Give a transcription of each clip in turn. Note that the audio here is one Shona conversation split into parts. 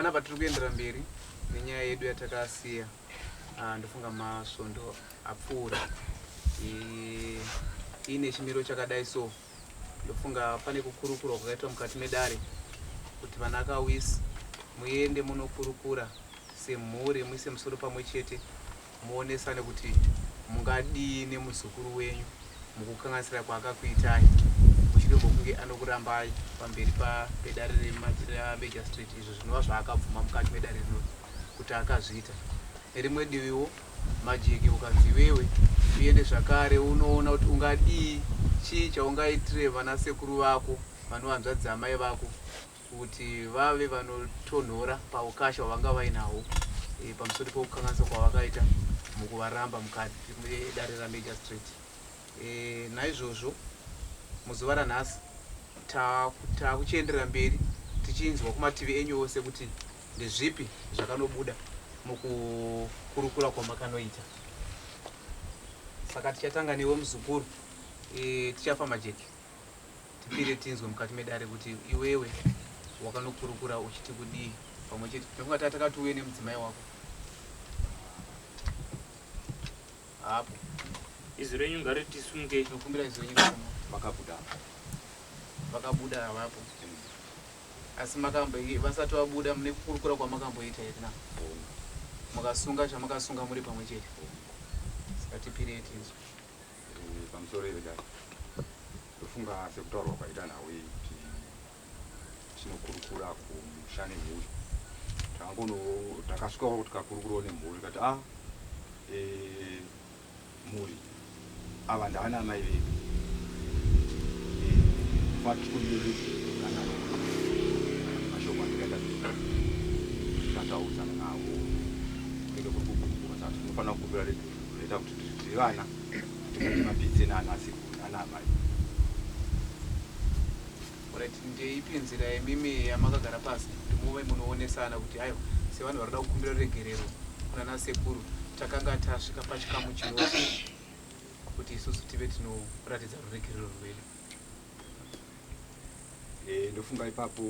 Panapa tiri kuendera mberi nenyaya yedu yatakasiya ah, ndofunga masvondo apfuura iine chimiro chakadai so ndofunga pane kukurukurwa kwakaitwa mukati medare kuti vana kawisi muende munokurukura semhuri muise musoro pamwe chete muonesane kuti mungadii nemuzukuru wenyu mukukanganisira kwaakakuitai mushure mokunge anokurambai pamberi pedare remajistrate izvo zvinova zvaakabvuma mukati medare rino kuti akazviita nerimwe diviwo majeke ukanzi iwewe uende zvakare unoona kuti ungadii chii chaungaitire vana sekuru vako vanohanzvadzi amai vako kuti vave vanotonhora paukasha hwavanga vainahwo e, pamusoro pekukanganisa kwavakaita mukuvaramba mukati medare ramagistrate e, naizvozvo muzuva ranhasi takuchienderera mberi tichinzwa kumativi enyu ose kuti ndezvipi zvakanobuda mukukurukura kwamakanoita saka tichatanga newe muzukuru e, tichafa majeki tipire tinzwe mukati medare kuti iwewe wakanokurukura uchiti kudii pamwe chete ndofunga taa takati uye nemudzimai wako hapo izwi renyu ngaritisunge tinokumbira izwi renyu vakabuda vakabuda havapo asi makambo vasati vabuda mune kukurukura kwamakamboita here na mukasunga zvamakasunga muri pamwe chete saka tipirei tinzwe eh, pamusoro ivedai Ndofunga sekutaurwa kwaita nhau iyi kuti tinokurukura kumusha nemhuri. Takangono takasvikawo tikakurukurawo nemhuri tikati ah eh, mhuri ava ndaana amai vedu eh, fatikumbire kana mashoko atikaita tikataudzana navo kunenge kuri kukurukura saka tinofanira kukumbira regerero rinoita kuti tiri vana tingaite mapitse naana sekuru naana amai. Alright, ndeipi nzira imimi yamakagara pasi kuti muve munoonesana kuti aiwa sevanhu varikuda kukumbira ruregerero kunana sekuru takanga tasvika pachikamu chinoti kuti isusu tive tinoratidza ruregerero rwedu? Eh, ndofunga ipapo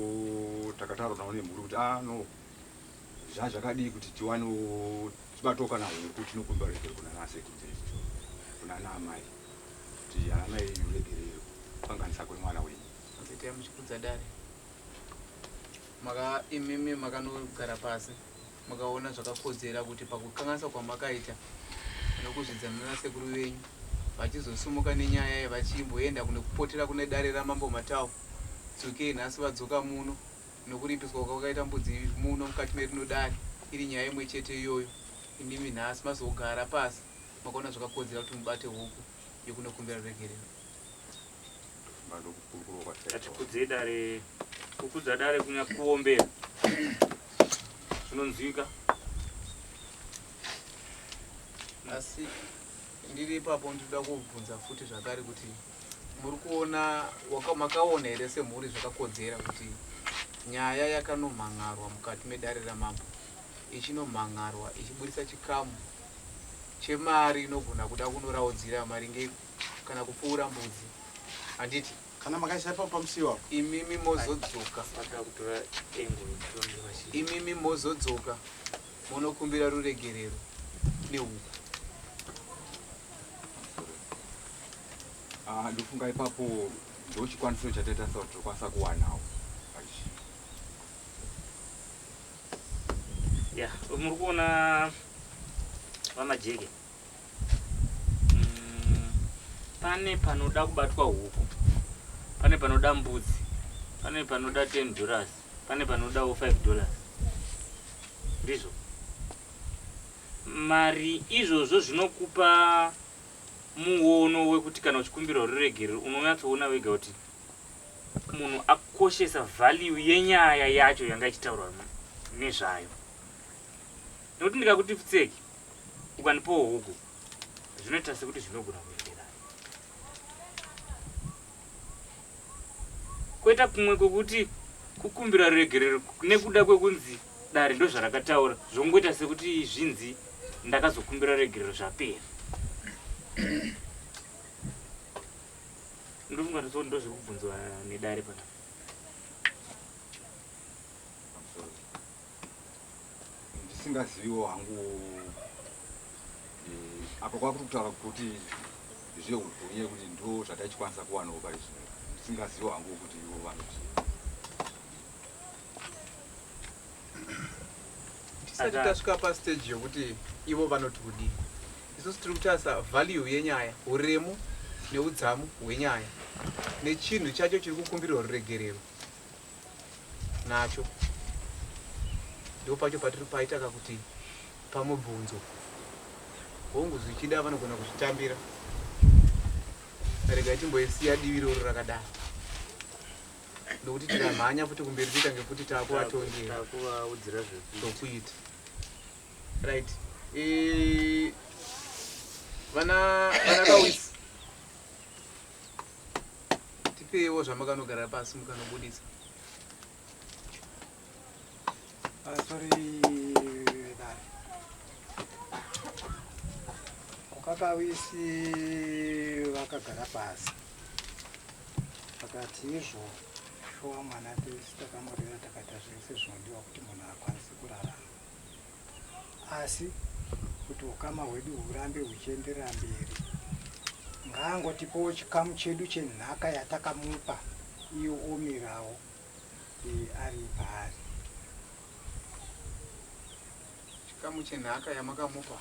takataura navo nemhuri kuti ah no Zvazvakadii kuti tiwanewo tibatowo kana huku tinokumbira ruregerero kuna nasekuru kuna naamai kuti anamai ruregerero kukanganisa kwemwana wenyu. Itai muchikudza dare. Maka imimi makanogara pasi makaona zvakakodzera kuti pakukanganisa kwamakaita nokuzvidzana nasekuru venyu vachizosumuka nenyaya iyi vachimboenda kunokupotera kune dare ramambo Matawu dzokei nhasi vadzoka muno Nokuripiswa kwakaita mbudzi muno mukati merino dare iri nyaya imwe chete iyoyo, imimi nhasi mazogara pasi makaona zvakakodzera kuti mubate huku yekunokumbira ruregerero. Ngatikudzei dare, kukudza dare kunya kuombera zvinonzwika. Asi ndiri ipapo ndinoda kubvunza futi zvakare kuti muri kuona makaona here semhuri zvakakodzera kuti nyaya yakanomhan'arwa mukati medare ramambo ichinomhan'arwa ichiburitsa chikamu chemari inogona kuda kunoraudzira maringe kana kupfuura mbudzi handiti kana makaisa ipapo pamusiwo apo imimi mozodzoka imimi mozodzoka Munokumbira ruregerero nehuku. Ah, ndofunga ipapo ndochikwanisiro chataita sa kuti tokwanisa kuwanawo ya muri kuona vamajeke mm, pane panoda kubatwa huku pane panoda mbudzi pane panoda 10 dollars pane panodawo 5 dollars Ndizvo. Mari izvozvo zvinokupa muono wekuti kana uchikumbirwa ruregerero unonyatsoona wega kuti munhu akoshesa value yenyaya yacho yanga ichitaurwa nezvayo. Nekuti ndikakuti pfutseki ukandipawo huku zvinoita sekuti zvinogona kuenderana. Koita kumwe kwekuti kukumbira ruregerero nekuda kwekunzi dare ndozvarakataura zvongoita sekuti zvinzi ndakazokumbira ruregerero zvapera. Ndofunga ndozvekubvunzwa nedare panapa. Ndisingaziviwo hangu eh, apa kwakuri kutaura kuti zvehuku nyaya yekuti ndo zvataichikwanisa kuwanawo pari zvino ndisingaziviwo hangu kuti ivo vanoti Tisati tasvika pastage yokuti ivo vanoti kudii, isusu tiri kutarisa value yenyaya, uremu neudzamu hwenyaya nechinhu chacho chiri kukumbirwa ruregerero nacho. Ndo pacho patiri paitaka kuti pamubvunzo. Hongu, zvichida vanogona kuzvitambira. Regai timboisiya divi iroro rakadaro, nokuti tikamhanya futi kumberi toitange futi taakuvatongera Takuvaudzira zvekuita. Zvokuita. Right, vana Kawisi, tipeiwo zvamakanogara pasi mukanobudisa. Sorry, dare. KukaKawisi vakagara pasi vakati izvo shuwa mwana tese takamurera, takaita zvese zvinodiwa kuti munhu akwanise kurarama, asi kuti ukama hwedu hurambe huchienderera mberi, ngaangotipowo chikamu chedu chenhaka yatakamupa iyo omirawo ari paari. Chikamu chenhaka yamakamupa,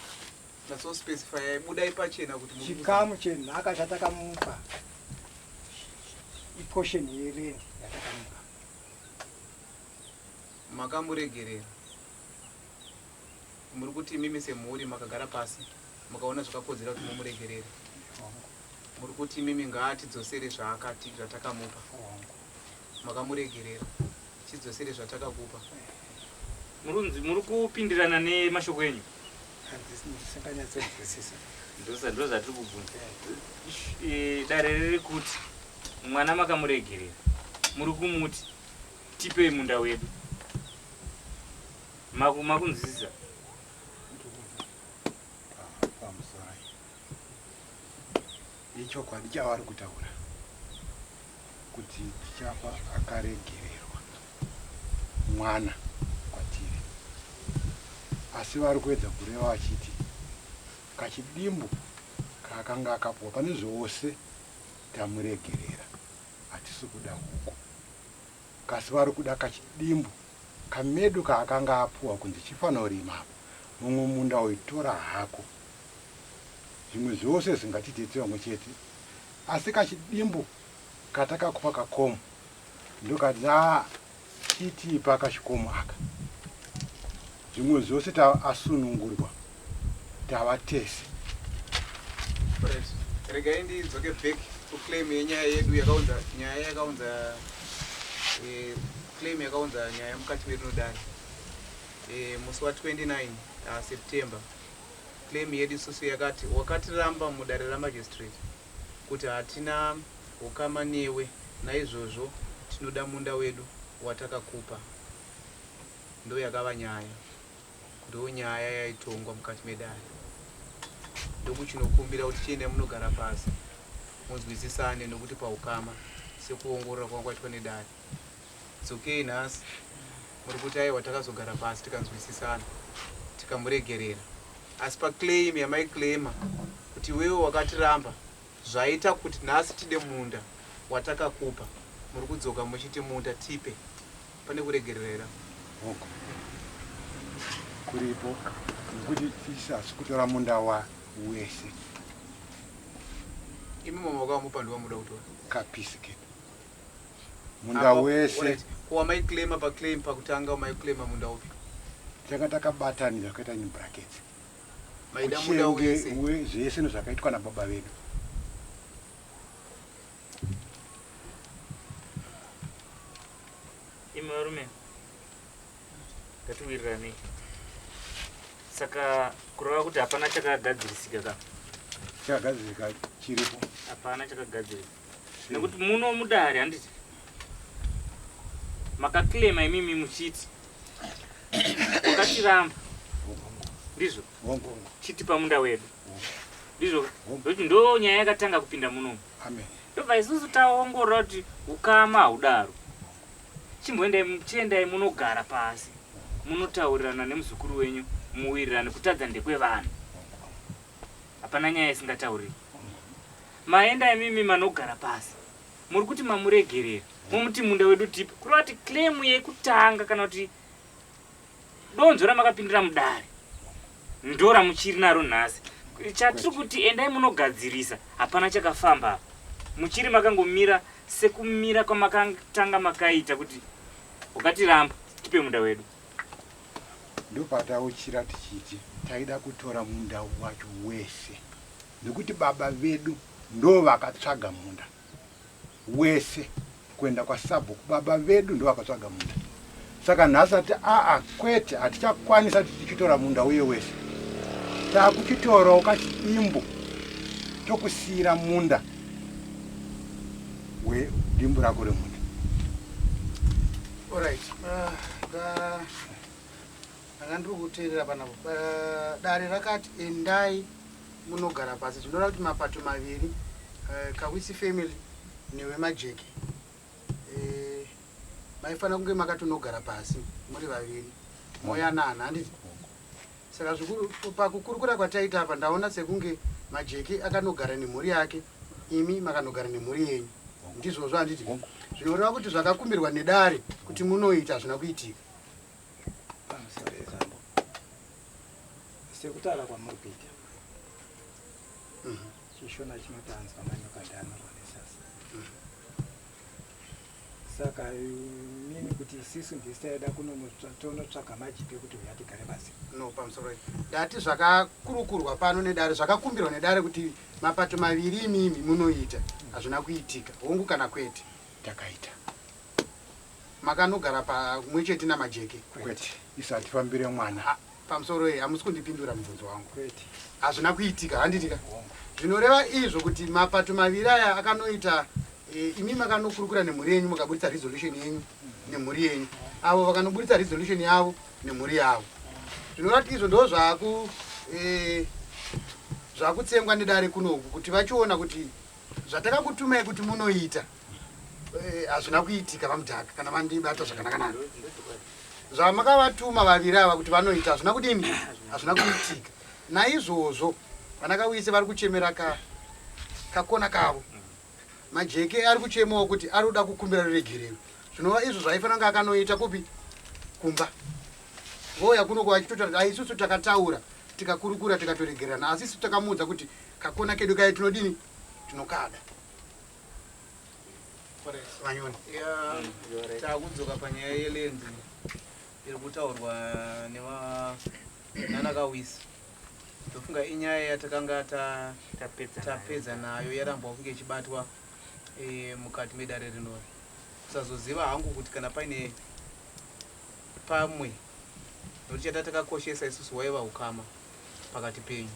natsospecifyai, budai pachena kuti muri Chikamu chenhaka chatakamupa iportion yeland yatakamupa. Makamuregerera. Muri kuti imimi semhuri makagara pasi mukaona zvakakodzera kuti mumuregerere. Hongu. Muri kuti imimi ngaatidzosere zvaakati zvatakamupa. Hongu. Makamuregerera, chidzosere zvatakakupa. Murunzi muri kupindirana nemashoko enyu? Ndisinganyatsonzwisisa. Ndo zvatiri kubvunza. Dare riri kuti mwana makamuregerera, muri kumuti tipei munda wedu. Makunzwisisa? Pamusoro, ichokwadi chavari kutaura kuti Tichafa akaregererwa mwana kwatiri, asi vari kuedza kureva vachiti kachidimbu kaakanga akapuwa pane zvose tamuregerera, hatisi kuda huku, kasi vari kuda kachidimbu kamedu kaakanga apuwa kunzi chifanorima apa, mumwe munda uitora hako, zvimwe zvose zvingatitetse vamwe chete, asi kachidimbu katakakupa kakomo ndokati a chitipa kachikomo aka, zvimwe zvose taasunungurwa, tava tese. Right. Regai ndidzoke back kuclaim yenyaya yedu yakaunza nyaya, yakaunza claim yakaunza nyaya mukati medu dare musi wa29 September. Claim yedu isusu yakati wakatiramba mudare ramagistrate kuti hatina ukama newe, naizvozvo tinoda munda wedu watakakupa. Ndo yakava nyaya, ndo nyaya yaitongwa mukati medare. Ndokuchinokumbira kuti chiendai munogara pasi munzwisisane, nokuti paukama sekuongorora kwanga kwaitwa nedare. Dzokei nhasi muri kuti aiwa, takazogara pasi tikanzwisisana tikamuregerera, asi paclaim yamaiclaima kuti iwewe wakatiramba zvaita kuti nhasi tide munda watakakupa, muri kudzoka muchiti munda tipe. Pane kuregerera here? Hongu, kuripo, nekuti tisasi kutora munda wa wese. Imi mama wakamupa ndiwamuda kutora? Kapisi kedu munda wese. Alright. Ko wamaiclaima paclaim pakutanga, wamaiclaima munda upi? Tanga takabatanidza zvakaita in brackets. Maida munda wese? Zvese nezvakaitwa nababa vedu. Imi varume, ngatiwiriranei. Saka kureva kuti hapana chakagadzirisika ka? Chakagadzirika chiripo. Hapana chakagadzirisika nekuti muno mudare, handiti makaclaima imimi muchiti wakatiramba, ndizvo? Hongu. Chitipa munda wedu, ndizvo? Ndokuti ndo nyaya yakatanga kupinda munomu. Amen. Ndobva isusu taongorora kuti ukama haudaro, chimboendai, chiendai munogara pasi. Munotaurirana nemuzukuru wenyu muwirirane, kutadza ndekwevanhu. Hapana nyaya isingatauriki. Maenda imimi manogara pasi. Muri kuti mamuregerera. Momuti munda wedu tipe. Kureva kuti claim yekutanga kana kuti donzvo ramakapindira mudare ndoramuchiri naro nhasi. Chatiri kuti endai munogadzirisa hapana chakafamba apa. Muchiri makangomira sekumira kwamakatanga makaita kuti wakatiramba tipe munda wedu. Ndopatauchira tichiti taida kutora munda wacho wese nekuti baba vedu ndovakatsvaga munda wese kuenda kwasabhuku baba vedu ndovakatsvaga munda saka nhasi ati aa kwete hatichakwanisa kuti tichitora munda uye wese takuchitorawo kachidimbu tokusiira munda wedimbu rako remunda. Alright. Ndanga ndiri kuteerera panapo. Dare rakati endai munogara pasi zvinoreva kuti mapato maviri Kawisi family newemajeke maifanira kunge makatonogara pasi muri vaviri moyanana handiti? Saka zvikuru pakukurukura kwataita apa ndaona sekunge Majeke akanogara nemhuri yake imi makanogara nemhuri yenyu. Ndizvozvo handiti? Zvinoreva kuti zvakakumbirwa nedare kuti munoita hazvina kuitika. Pamusoro ezambo. Sekutaura kwamuri kuita. Chishona chinoti anzwa manyoka ndianorwa nesasa. Saka mini kuti isisu ndisu taida kunonotsvaga majipi ekuti uya tigare pasi. No, pamusoro ndati zvakakurukurwa pano nedare, zvakakumbirwa nedare kuti mapato maviri imimi munoita hazvina kuitika, hongu kana kwete? Takaita. Makanogara pamwe chete naMajeke? Kwete, isu hatifambire mwana. Ah, pamusoro iyi hamusi kundipindura mubvunzo wangu. Kwete. Hazvina kuitika, handitika? Zvinoreva izvo kuti mapato maviri aya akanoita imi makanokurukura nemhuri yenyu mukaburitsa resolution yenyu nemhuri yenyu, avo vakanoburitsa resolution yavo nemhuri yavo. Zvinoreva kuti izvo ndo zvakutsengwa nedare kunoku kuti vachiona kuti zvatakakutumai kuti munoita hazvina kuitika. VaMudhaka, kana vandibata zvakanaka naka, zvamakavatuma vaviri ava kuti vanoita hazvina kudini? Hazvina kuitika. Naizvozvo vana Kawise vari kuchemera kakona kavo. Majeke ari kuchemawo kuti ari kuda kukumbira ruregerero, zvinova izvo zvaifanira kunge akanoita kupi? Kumba. Vouya kuno vachitotaura kuti isusu takataura tikakurukura tikatoregerana, asi isu takamuudza kuti kakona kedu kai tinodini? Tinokada. Vanyoni. Takudzoka panyaya yeland iri kutaurwa nanaKawisi. Ndofunga inyaya yatakanga tapedza nayo, yarambwa kunge ichibatwa mukati medare rinori. Kusazoziva hangu kuti kana paine pamwe, nokuti chata takakoshesa isusu hwaiva ukama pakati penyu.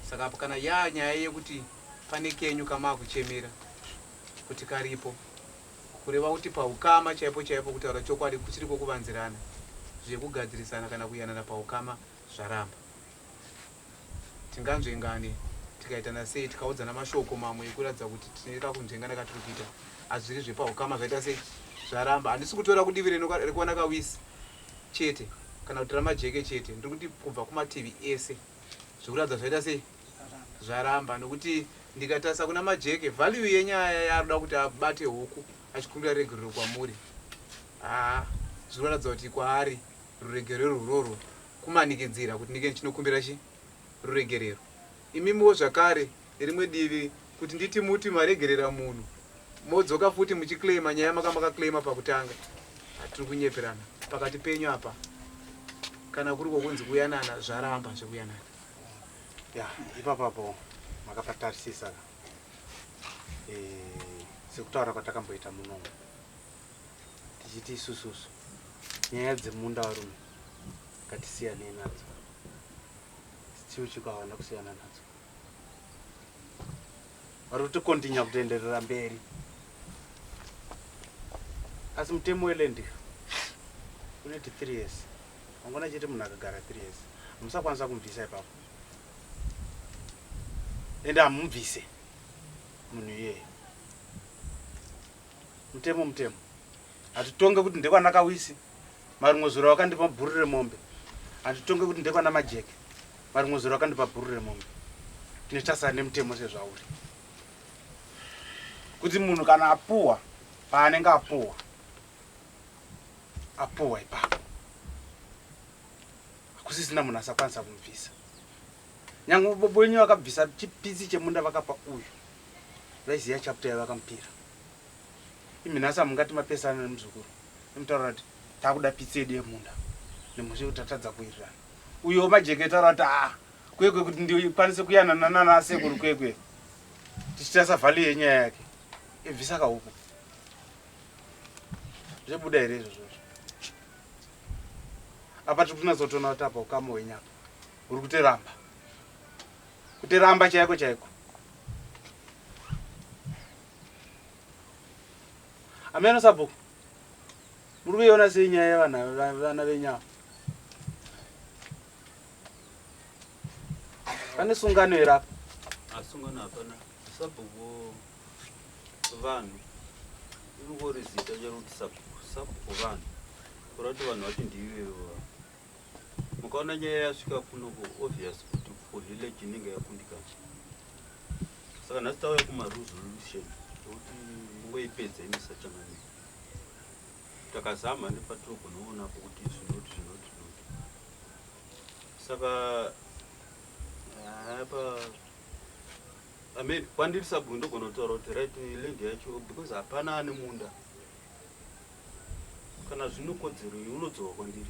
Saka apo kana yaa nyaya yekuti pane kenyu kamaakuchemera kuti karipo, kureva kuti paukama chaipo chaipo, kutaura chokwadi, kuchiri kwokuvanzirana zvekugadzirisana kana kuyanana paukama zvaramba. Tinganzvengane tikaitana sei, tikaudzana mashoko mamwe ekuratidza kuti tine kakunzvengana katiri kuita, asi zviri zvepaukama zvaita sei? Zvaramba. Handisi kutora kudivi rekuwana Kawisi chete kana kuti raMajeke chete, ndiri kuti kubva kumativi ese zvekuratidza zvaita sei? Zvaramba. Nokuti ndikatarisa kuna Majeke, value yenyaya yaanoda kuti abate huku achikumbira regerero kwamuri, haa, zvinoratidza kuti kwaari ruregerero rurorwo kumanikidzira kuti ndinge ndichinokumbira chi ruregerero. Imimiwo zvakare rimwe divi, kuti nditi muti maregerera munhu, modzoka futi muchiclaima nyaya maka makaclaima pakutanga, hatiri kunyeperana pakati penyu apa. Kana kuri kwokunzi kuyanana, zvaramba zvekuyanana. Ya, ipapapo makapatarisisa ka. Sekutaura kwatakamboita munomu tichiti isususu nyaya dzemunda varume ngatisiyanei nadzo, still chikawana kusiyana nadzo vari kutikontinya kutoenderera mberi, asi mutemo weland unoti 3 years. Wangona chete munhu akagara 3 years hamusakwanisa kumubvisa ipapo, ende hamumubvise munhu iyeye. Mutemo mutemo, hatitonge kuti ndekwanakawisi. Marimwe zuro vakandipa bhuru remombe. Handitonge kuti ndekwana Majeke. Marimwe zuro vakandipa bhuru remombe. Tinotasana nemutemo sezvauri. Kuti munhu kana apuwa paanenge apuwa apuwa ipapo hakusisina munhu asakwanisa kumubvisa. Nyangwe bobo wenyu vakabvisa chipisi chemunda vakapa uyu vaiziva chapter yavakamupira. Imi nhasi hamungati mapesana nemuzukuru imutaura kuti takuda pitsi yedu yemunda nemhosva yekuti tatadza kuwirirana. Uyo majeke taura kuti haa kwekwe kuti ndikwanise kuyanana nana sekuru kwekwe tichitarisa value yenyaya yake ibvisa kahuku zvebuda here izvozvo apa tiri kunyatsotoona kuti apa ukama hwenyu apa huri kutoramba kutoramba chaiko chaiko ameno sabhuku muri kuiona sei nyaya yevana vana venyu ava pane sungano here apa asungano hapana sabhuku vanhu inongori zita charuti sabhuku sabhuku vanhu kureva kuti vanhu vacho ndiivevo mukaona nyaya yasvika kunoku obvious kuti kuvillage inenge yakundikana saka nhasi tauya kumaresolution ekuti mungoipedza imi sachangamire takazama nepatinogona kuti zvinoti zvinoti zvinoti saka apa I mean, kwandiri sabhuku ndogona kutaura kuti right land yacho because hapana ane munda kana zvino kodzero iyi unodzoka kwandiri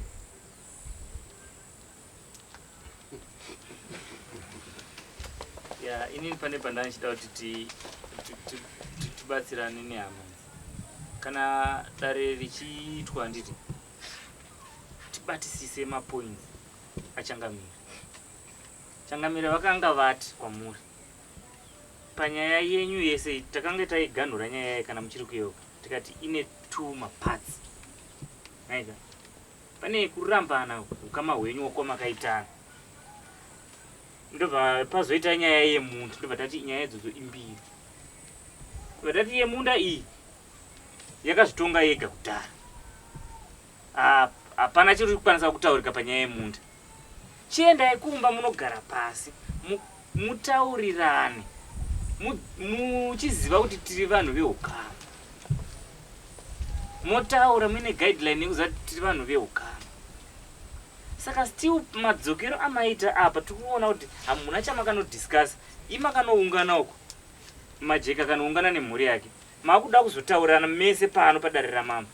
ya inini pane pandandichida kuti tibatsirane nehama idzi kana dare richiitwa handiti tibatisise mapoints achangamire changamire vakanga vati kwamuri panyaya yenyu yese takanga taiganhura nyaya yayi kana muchiri kuyeuka tikati ine two maparts aika pane kurambana ukama hwenyu wakwamakaitana ndobva pazoita nyaya yemunda ndobva tati nyaya idzodzo imbiri ndobva tati yemunda iyi yakazvitonga yega kudhara hapana chiri kukwanisa kutaurika panyaya yemunda chiendai kumba munogara pasi mutaurirane muchiziva kuti tiri vanhu veukama motaura muine guideline yekuziva kuti tiri vanhu veukama saka still madzokero amaita apa tikuona kuti hamuna chamakanodiscussa imakanoungana uko majeka akanoungana nemhuri yake makuda kuzotaurirana mese pano padare ramambo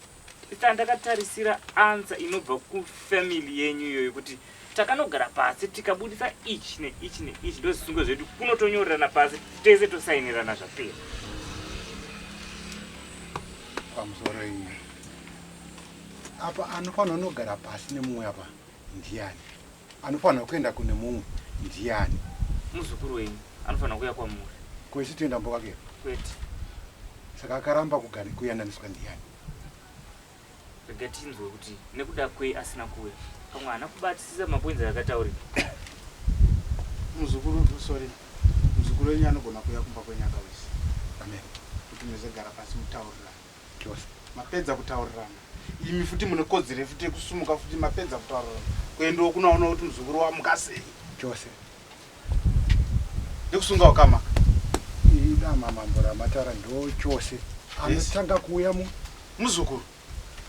ita ndakatarisira answer inobva kufamily yenyu iyoyo kuti takanogara pasi tikabudisa ichi neichi neichi ndozvisungo zvedu kunotonyorerana pasi tese tosainirana zvapera pamusoro iyi apa anofanira unogara pasi nemumwe apa ndiani anofanira kuenda kune mumwe ndiani muzukuru wenyu anofanira kuuya kwamuri kwesi toenda mbo kwake kwete saka akaramba kuyananiswa ndiani rega tinzwe kuti nekuda kwei asina kuuya pamwe haana kubatisisa mapoinzi akataurika muzukuru sorry muzukuru wenyu anogona kuuya kumba kwenyu akawisa amen kuti muzogara pasi mutaurirana chose mapedza kutaurirana imi futi mune kodzero futi yekusumuka futi mapedza kutaurirana kuendawo kunoona kuti muzukuru wamuka sei chose nekusunga wakamaka idama mambo ramataura ndo chose anotanga kuuya mu muzukuru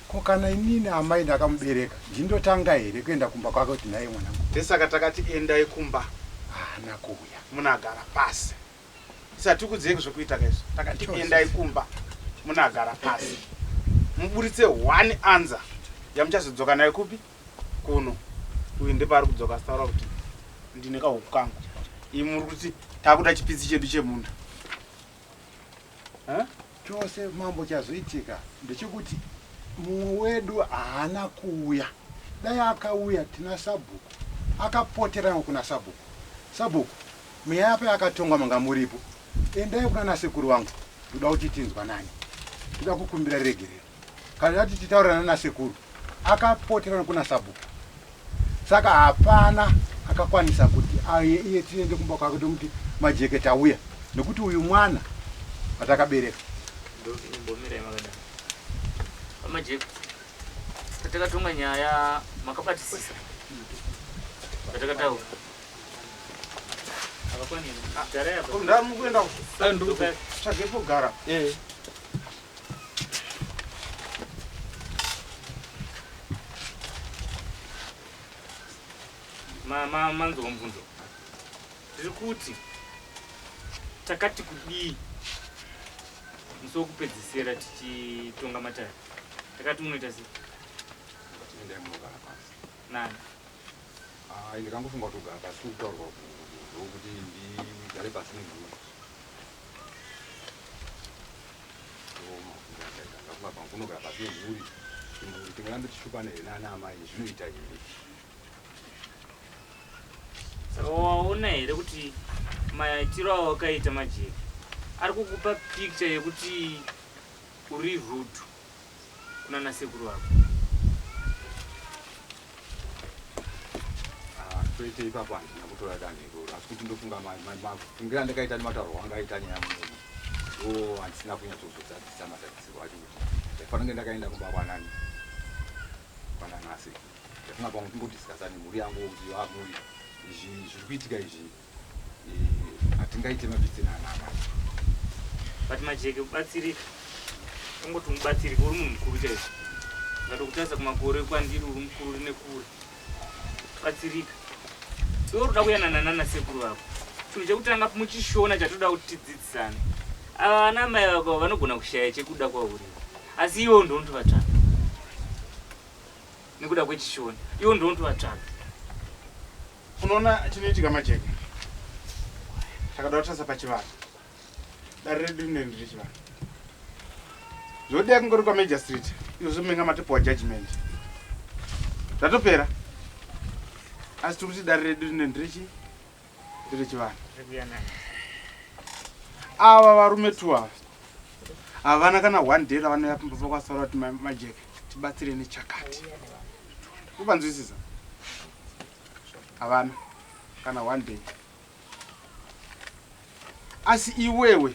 ko kana inini amai ndakamubereka ndindotanga here kuenda kumba kwake kuti nhaye mwanangu ndesaka takati endai kumba haana kuuya munagara pasi isatikudzei zvekuita kaizvo takati Chose. endai kumba munagara pasi muburitse one answer yamuchazodzoka nayo kupi kuno uyu ndepaari kudzoka asitaura kuti ndine kahuku kangu imi muri kuti takuda chipitsi chedu chemunda Eh? Chose mambo chazoitika ndechekuti mumwe wedu haana kuuya. Dai akauya tina sabhuku akapoterana kuna sabhuku. Sabhuku mweya yapa yakatongwa manga muripo. Endai kuna nasekuru vangu ndoda kuti tinzwa nani. Ndoda kukumbira regerero. Kana tati titaurirana nasekuru akapoterana kuna sabhuku. Saka hapana akakwanisa kuti aye iye tiende kumba kwake tomuti majeke tauya nekuti uyu mwana watakabereka. Ndombomirai makadaro. Pamajeko. Patakatonga nyaya makabatisisa zvatakataura. Ndamukuenda tsvage pogara. Eh. Manzwa mubvunzo. Tiri kuti takati kudii musi wekupedzisira tichitonga matare? Takati munoita sei? Endai munogara pasi. Nani? Ai, ndikangofunga kuti kugara pasi kutaurwa kuti ndigare pasi nemhuri. Ndafunga pamwe kunogara pasi nemhuri. Mhuri tingarambe tichishupana here nana amai zvinoita here? Saka waona here kuti maitiro awakaita majeki ari kukupa picture yekuti uri rude kunana sekuru vako? Ah, kwete ipapo handina kutora danho iroro asi kuti ndofunga mafungiro andakaita nemataurwo angaita nyaya munomu ndo handisina kunyatsozozadzisa mazadzisiro acho kuti ndaifanira kunge ndakaenda kumba kwanani kwananasi Ndafunga pamwe timbodiscussa nemhuri yangu kuti ah mhuri izvi zviri kuitika izvi eh, hatingaite mabvise nanana. But Majeke kubatsirika. Ungoti umubatsirike uri munhu mukuru chaizvo. Ndatokutarisa kumakore kwandiri uri mukuru uri nekure. Batsirika. Iwe uri kuda kuyanana nana sekuru vako. Chinhu chekutanga muchishona chatoda kuti tidzidzisane. Ava ana amai vako vanogona kushaya chekuda kwauri. Asi iwe ndonotovatsvaga. nekuda kwechishona iwo ndinotovatsvaga unoona chinoitika majeke takada kutarisa pachivanhu dare redu rineni riri chivanhu zvodea kungori kwamajor street izvo menga matopiwa judgment zvatopera asi tiri kuti dare redu rineni ririchi ndiri chivanhu ava varume two ava havana kana one day ravanouya pamba pakwasara kuti majeke tibatsire nechakati upanzwisisa havana kana one day asi iwewe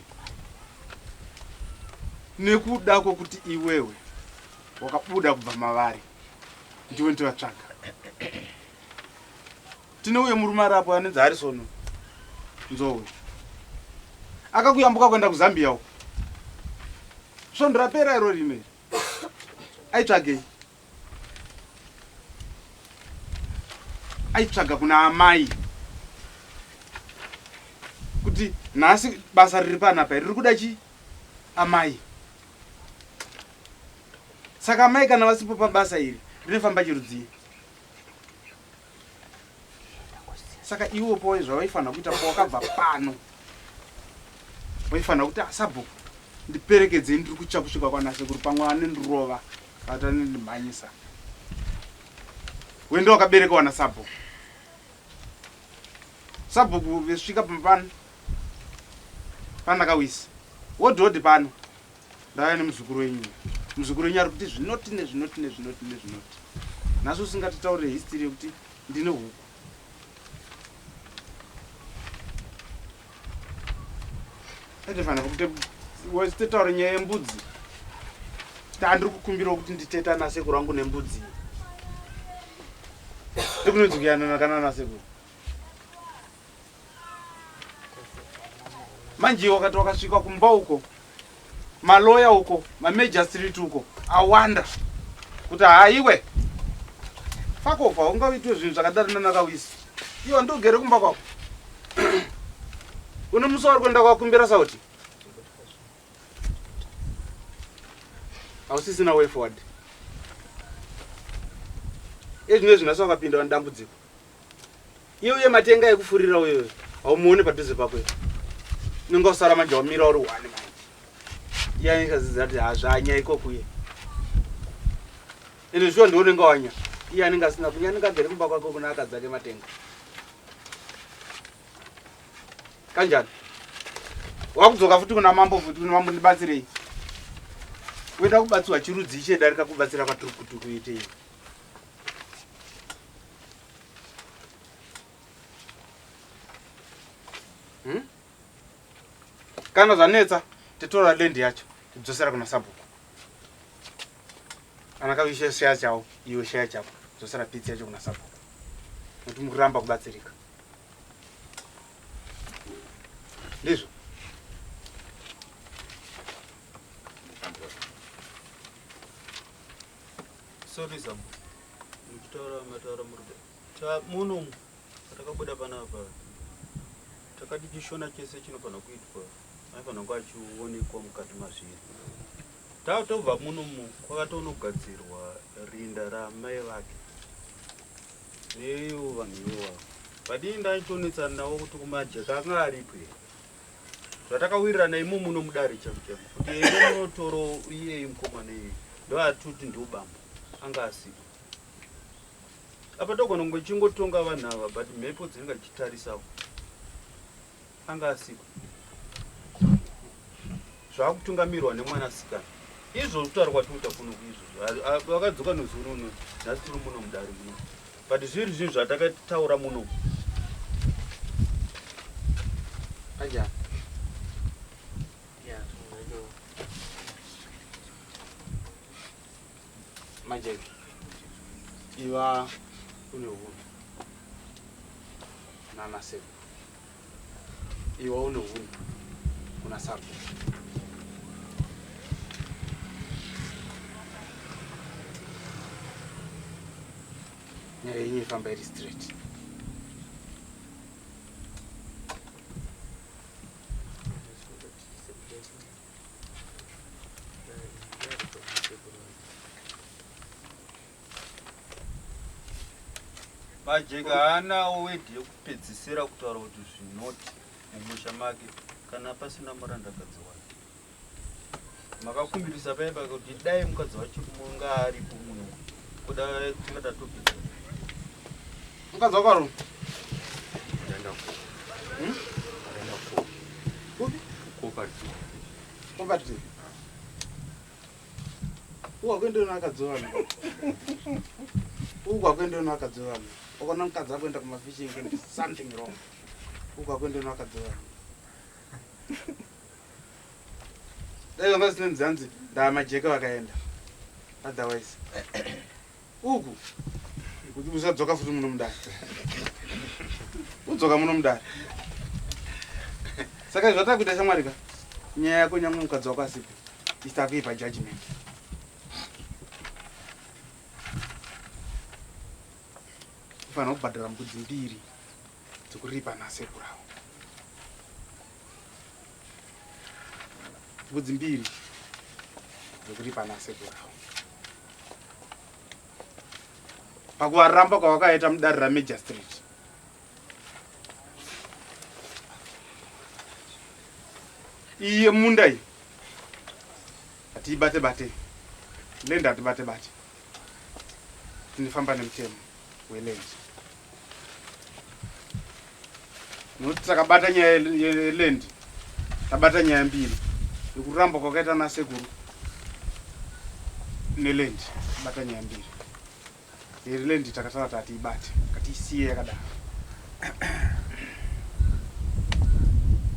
nekuda kwokuti iwewe wakabuda kubva mavari ndiwe nditovatsvaga Tine uyo murume ari apo anonzi Harrison Nzou. Akakuyambuka kuenda kuZambia uko. Svondo rapera iro rino iri. Aitsvagei? Aitsvaga kuna amai. Kuti nhasi basa riri panapa riri kuda chi amai. Saka amai kana vasipo pabasa iri rinofamba chirudzii? Saka iwo po zvawaifanira kuita pawakabva pano waifanira kuti asabhuku ah, ndiperekedzei ndiri kutya kusvika kwanasekuru pamwe anondirova kana anondimhanyisa wende wakabereka wana sabhuku sabhuku vesvika pano panakawisa wodhodhi pano Ndauya nemuzukuru wenyu. Muzukuru wenyu ari kuti zvinoti nezvinoti nezvinoti nezvinoti. Nhasi usingatitaurire history yekuti ndine huku. Aitofanira kuti wesitotaura nyaya yembudzi. Tandiri kukumbirawo kuti nditeta nasekuru wangu nembudzi. Ndikunonzi kuyanana kana nasekuru. Manje wakati wakasvika kumba uko maloya uko mamajor street uko awanda kuti haiwe fakofa ungaitwe zvinhu zvakadaro nanakawisi iwe ndogere kumba kwako une musi wauri kuenda kwakumbira sauti hausisina way forward ezvino zvinasi wakapinda nedambudziko Iye uye matenga ekufurira uyo haumuone padhuze pako iwe. Unenge wasara manje wamira uri one manje. Iye anenge aziziva kuti hazvanya ikoko uye. Ende shuwa ndiwe unenge wanya. Iye anenge asina kunya anenge agere kumba kwake kuna akadzi ake matenga. Kanjani? Wakudzoka futi kuna mambo futi kuna mambo ndibatsirei. Uenda kubatsirwa chirudzi chedarika kubatsira kwatiri kuti kuitei. Hmm? Kana zvanetsa titora land yacho tidzosera kuna sabhuku. Ana kavisha shaya chavo, iwe shaya chako. Dzosera pitsi yacho kuna sabhuku. Nokuti mukuramba kubatsirika. Ndizvo. Sorry Zambo. Muchitaura mataura muri ta muno patakabuda panapa takati chishona chese chinofanira kuitwa aifanira kunge achionekwa mukati mazviri. Tatobva munomu kwakatonogadzirwa rinda ramai vake neivo vanhu ivavo. But ini ndaitonetsana navo kuti kumajeka anga aripo here. Zvatakawirirana imo muno mudare chaipo chaipo kuti ende munotoro iyeyi mukomana iyeyi ndoatoti ndobambo anga asipo. Apa togona kunge tichingotonga vanhu ava but mhepo dzinenge dzichitarisawo anga asipo. Zvakutungamirwa nemwanasikana izvo kutaura kwatikuita kuno izvozvo vakadzoka nezuro uno nhasi tiri muno mudare muno but zviri zvinhu zvatakataura muno Kanjani? Majeke, iva une hunhu nana sekuru. Iwa une hunhu kuna sabhuku. Nyaya yenyu ifamba iri straight. Majeka haana wedhi yekupedzisira kutaura kuti zvinoti mumusha make kana pasina murandakadzi wake. Makakumbirisa paye pake kuti dai mukadzi wacho munga aripo muno kuda tinga tatopedza. Mukadzi wako ari Akaenda ku. Hmm? Akaenda ku. Kupi? Cooperative. Cooperative. Uku hakuendiwi nevakadzi vevanhu. Uku hakuendiwi nevakadzi vevanhu. Ukaona mukadzi akuenda kumafishing camp something wrong. Uku hakuendiwi nevakadzi vevanhu. Dai zvanga zvisina nzanzi ndamajeka vakaenda. Otherwise uku kuti usadzoka futi muno mudare. Udzoka muno mudare. Saka zvatakuita shamwari ka nyaya yako nyangwe mukadzi wako asipo isu takuipa judgment. Ufanira kubhadhara mbudzi mbiri dzekuripa nasekuru avo. Mbudzi mbiri dzekuripa nasekuru avo. Pakuvaramba kwavakaita mudare raMagistrate. Iyi yemunda iyi hatiibate bate, land hatibate bate, tinofamba nemutemo weland. Nokuti takabata nyaya yeland, tabata nyaya mbiri, yekuramba kwakaita nasekuru neland, tabata nyaya mbiri. Yeland takataura kuti hatiibate, ngatiisiye yakadaro.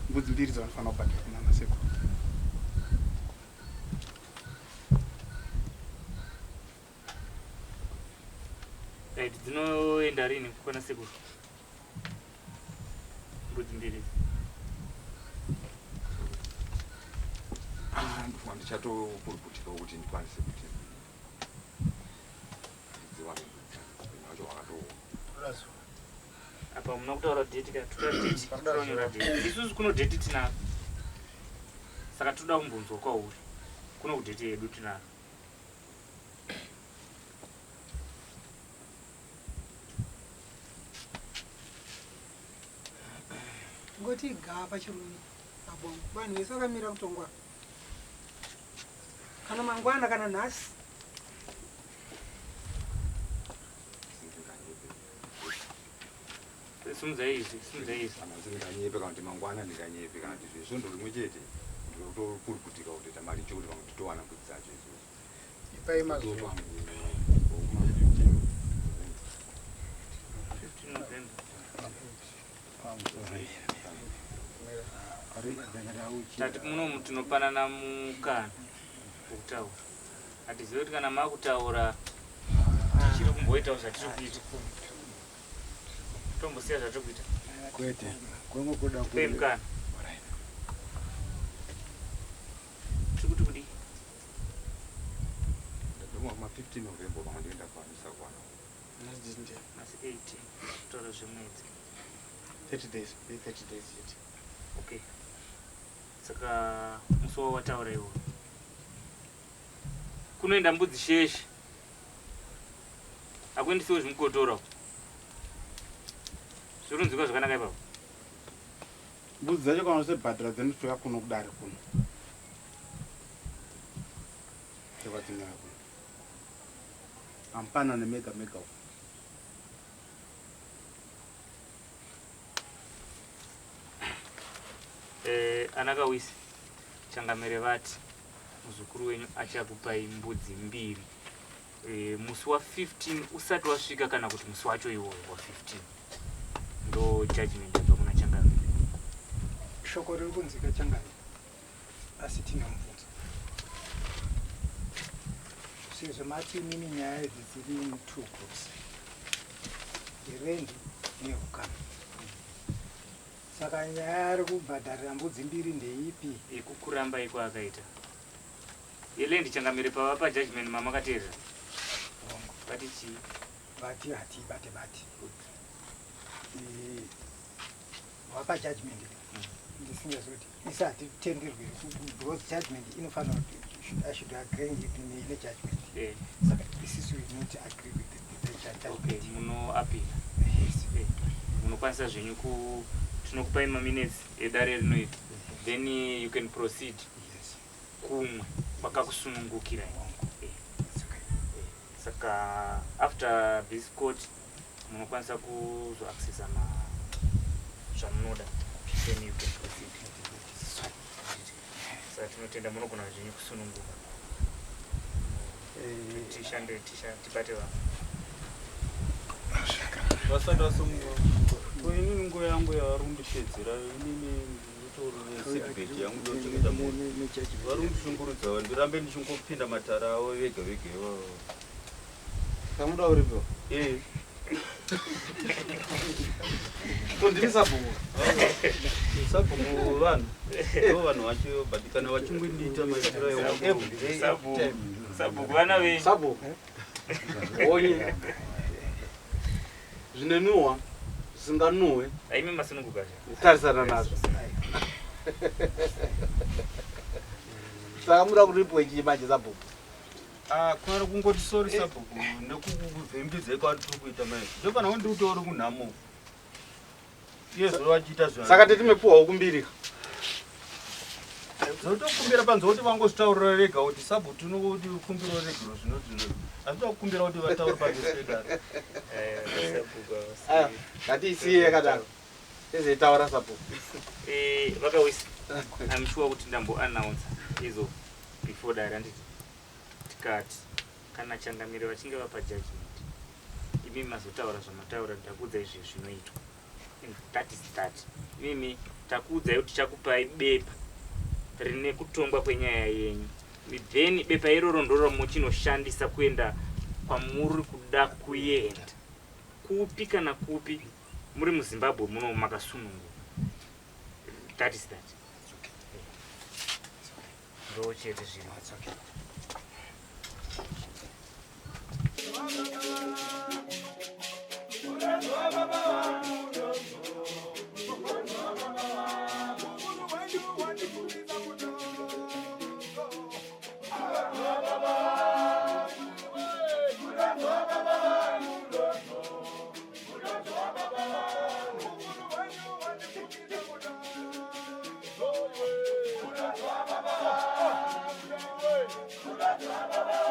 Mbudzi mbiri dzavanofanira kubhadhara kuna nasekuru. Right, dzinoenda rini kwana sekuru? Mbudzi mbiri idzi. Ah, ndofunga ndichatopuruputika kuti ndikwanise kuti ndidziwane mbudzi dzacho. Upenyu hwacho hwakatooma. Apa muna kutaura date ka toda date. Tonyora date. Isusu kuno date tinaro. Saka toda kumbonzwa kwauri. Kuno kudate yedu tinaro. Ngoti gaa pachirungu mabongo. Vanhu vese vakamira kutongwa. Kana mangwana kana nhasi. Simudzai izvi, simudzai izvi. Kana ndinganyepe kana kuti mangwana ndinganyepe kana kuti zvesondo rimwe chete ndinotopuruputika kutoita mari chekuti vamwe titowana mbudzi dzacho idzodzo. Ipai mazuva. 15 November. Tati munomu tinopanana mukana wekutaura. Hatizivi kuti kana makutaura tichiri kumboitawo zvatiri kuita. Tombosiya zvatiri kuita. Kwete, kwengokuda Pei mukana. Tiri kuti kudii? Ma 15 November pamwe ndoenda kwanisa kuwana. Nhasi 18 kutaura zvemwedzi. 30 days, 30 days yet. Okay. Saka musi wawataura iwo. Kunoenda mbudzi sheshe. Hakuendisiwo zvimukotora uko. Zviri kunzwika zvakanaka ipapo. Mbudzi dzacho kana usebhadhara dzinotouya kuno kudare kuno. Ndokwadzinouya kuno. Hamupanane mega mega uko. Eh, ana Kawisi, changamire vati muzukuru wenyu achakupai mbudzi mbiri eh, musi wa 15 usati wasvika kana kuti musi wacho iwoyo wa 15. Ndo judgment yabva kuna changamire. Shoko riri kunzwika changamire, asi tine mubvunzo. Sezvo mati imimi nyaya idzi dziri in two groups, yerendi nehukama, saka nyaya ari kubhadharira mbudzi mbiri ndeipi? Yekukuramba iko akaita yeland, changamire pavapa judgment mamakateerera? Hongu. Vati chii? Vati hatiibate bate. Vapa judgment ndisingazoti isi hatitenderwi because judgment inofanira kuti I should agree with nejudgment. Saka isisu we not agree with the Okay, judgment. Munoapila? Yes. Munokwanisa zvenyu ku tinokupai maminutes edare rino iri, then you can proceed kumwe kwakakusunungukirai. It's okay. Saka after this court munokwanisa kuzoaccessa ma zvamunoda, then you can proceed. Saka tinotenda, munogona zvenyu kusununguka. Tishande tibate vanhu. Vasati vasununguka, ko inini nguva yangu yavari kundipedzera, inini nditori nesetback yangu, ndochengeta mhuri. Vari kundishungurudza, ndirambe ndichingopinda matara avo vega vega ivavo. Kamuda uripo? Eh. Ko ndiri sabhuku. Sabhuku vanhu ndo vanhu vacho, but kana vachingondiita maitiro Every day, Sabhuku. every time. Sabhuku vana venyu. Sabhuku. Onye. Zvinenuwa, zvisinganuwe. Aimi masununguka zve. Tarisana nazvo. Saka muda kuripo chii manje sabhuku? Ah, kwari kungoti sorry sabhuku nekukuvhembidzai kwaari tiri kuita mai, ndofana kuti ndikutori kunhamo iye zuva vachiita zva. Saka tetimepuwawo kumbiri. Zotokumbira panze kuti vangozvitaurira vega kuti sabhuku tinoti kumbira regero zvino zvino, asi tokumbira kuti vataure pamberi pedare. Aya, ngatiisiye yakadaro. Tizoitaura sabhuku. Eh, vakawisa, I'm sure kuti ndamboannounce izo before dare, handiti? Tikati kana changamire vachinge vapa judgment, imi mazotaura zvamataura, ndakuudzai zvinhu zvinoitwa, and that is that. Imimi takuudzai kuti tichakupai bepa rine kutongwa kwenyaya yenyu, then bepa iroro ndoro muchinoshandisa kuenda kwamuri kuda kuenda, kupi kana kupi muri muZimbabwe muno, makasununguka. That is that, ndo chete zviri. It's okay. Baba.